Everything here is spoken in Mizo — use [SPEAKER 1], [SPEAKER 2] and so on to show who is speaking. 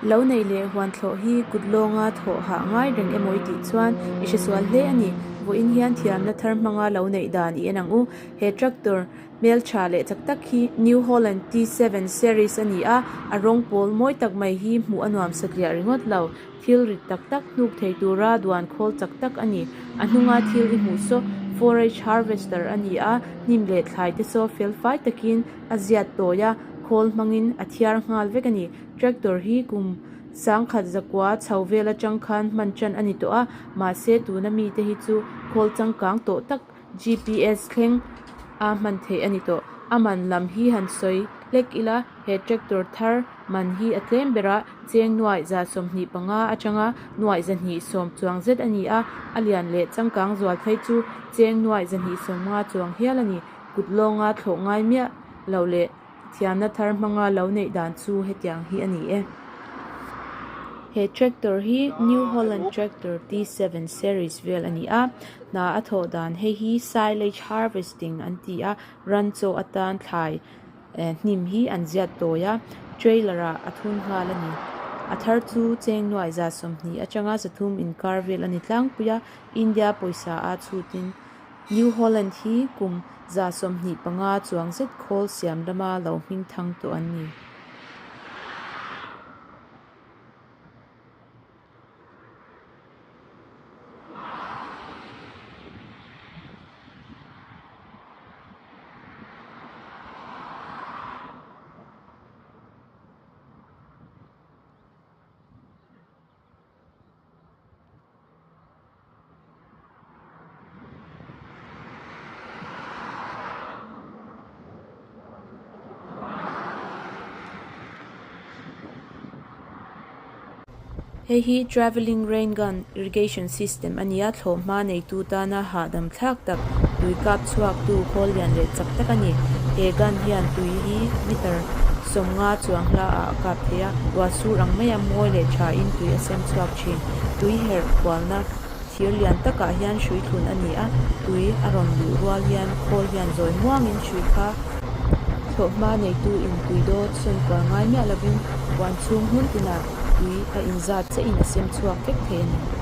[SPEAKER 1] Lo neih leh huan thlawh hi kut lawnga thawh hah ngai reng emaw i tih chuan i hresual hle a ni. Vawiin hian thiamna thar hmanga lo neih dan i en ang u. He tractor hmeltha leh chak tak hi New Holland T7 series a ni a, a rawng pawl mawi tak mai hi hmuh a nuam satliah ringawt lo. Thil rit tak tak hnuk thei tura duan khawl chak tak a ni. A hnunga thil i hmuh saw forage harvester a ni a, hnim leh thlai te saw fel fai takin a ziat tawi a, khawl hmangin a thiar nghal vek a ni. Tractor hi kum sangkhat zakua chho vel atang khan hman tan a ni tawh a, mahse tuna mite hi chu khawl changkang tawh tak GPS thleng a hman theih a ni tawh. A man lam hi han sawi hlek ila he tractor thar man hi a tlem ber a, cheng nuaih 25 atanga nuaih 210 chuang zet a ni a, a lian leh changkang zual phei chu cheng nuaih 250 chuang hial a ni. Kut lawnga thlawh ngai miah lo leh thiamna thar hmanga lo neih dan chu hetiang hi a ni e. He tractor hi New Holland Tractor T7 series vel a ni a, hna a thawh dan hei hi silage harvesting an ti a, ran chaw atan thlai hnim hi an ziat tawi a, trailer ah a thun nghal a ni. A thar chu cheng nuaih 120 atanga 300 inkar vel a ni tlangpui a, India pawisa a chhutin New Holland hi kum 25 chuang zet khawl siam lama lo hming thang tawh an ni. Hei hi travelling rain gun irrigation system a ni a, thlawhhma neitu tana hahdam thlak tak tui kap chhuak tu khawl lian leh chak tak a ni. He gun hian tui hi meter 50 chuang hla ah a kap thei a, ruah sur ang maia mawi leh tha in tui a sem chhuak thin. Tui herh kualna thir lian takah hian hrui thlun a ni a, tui a rawn luh rual hian khawl hian zawi muangin hrui kha thlawhhma neitu in tui dawt sawn kual ngai miah lovin huan chhung hmun tinah tui a inzat chiahin a sem chhuak vek thei a ni.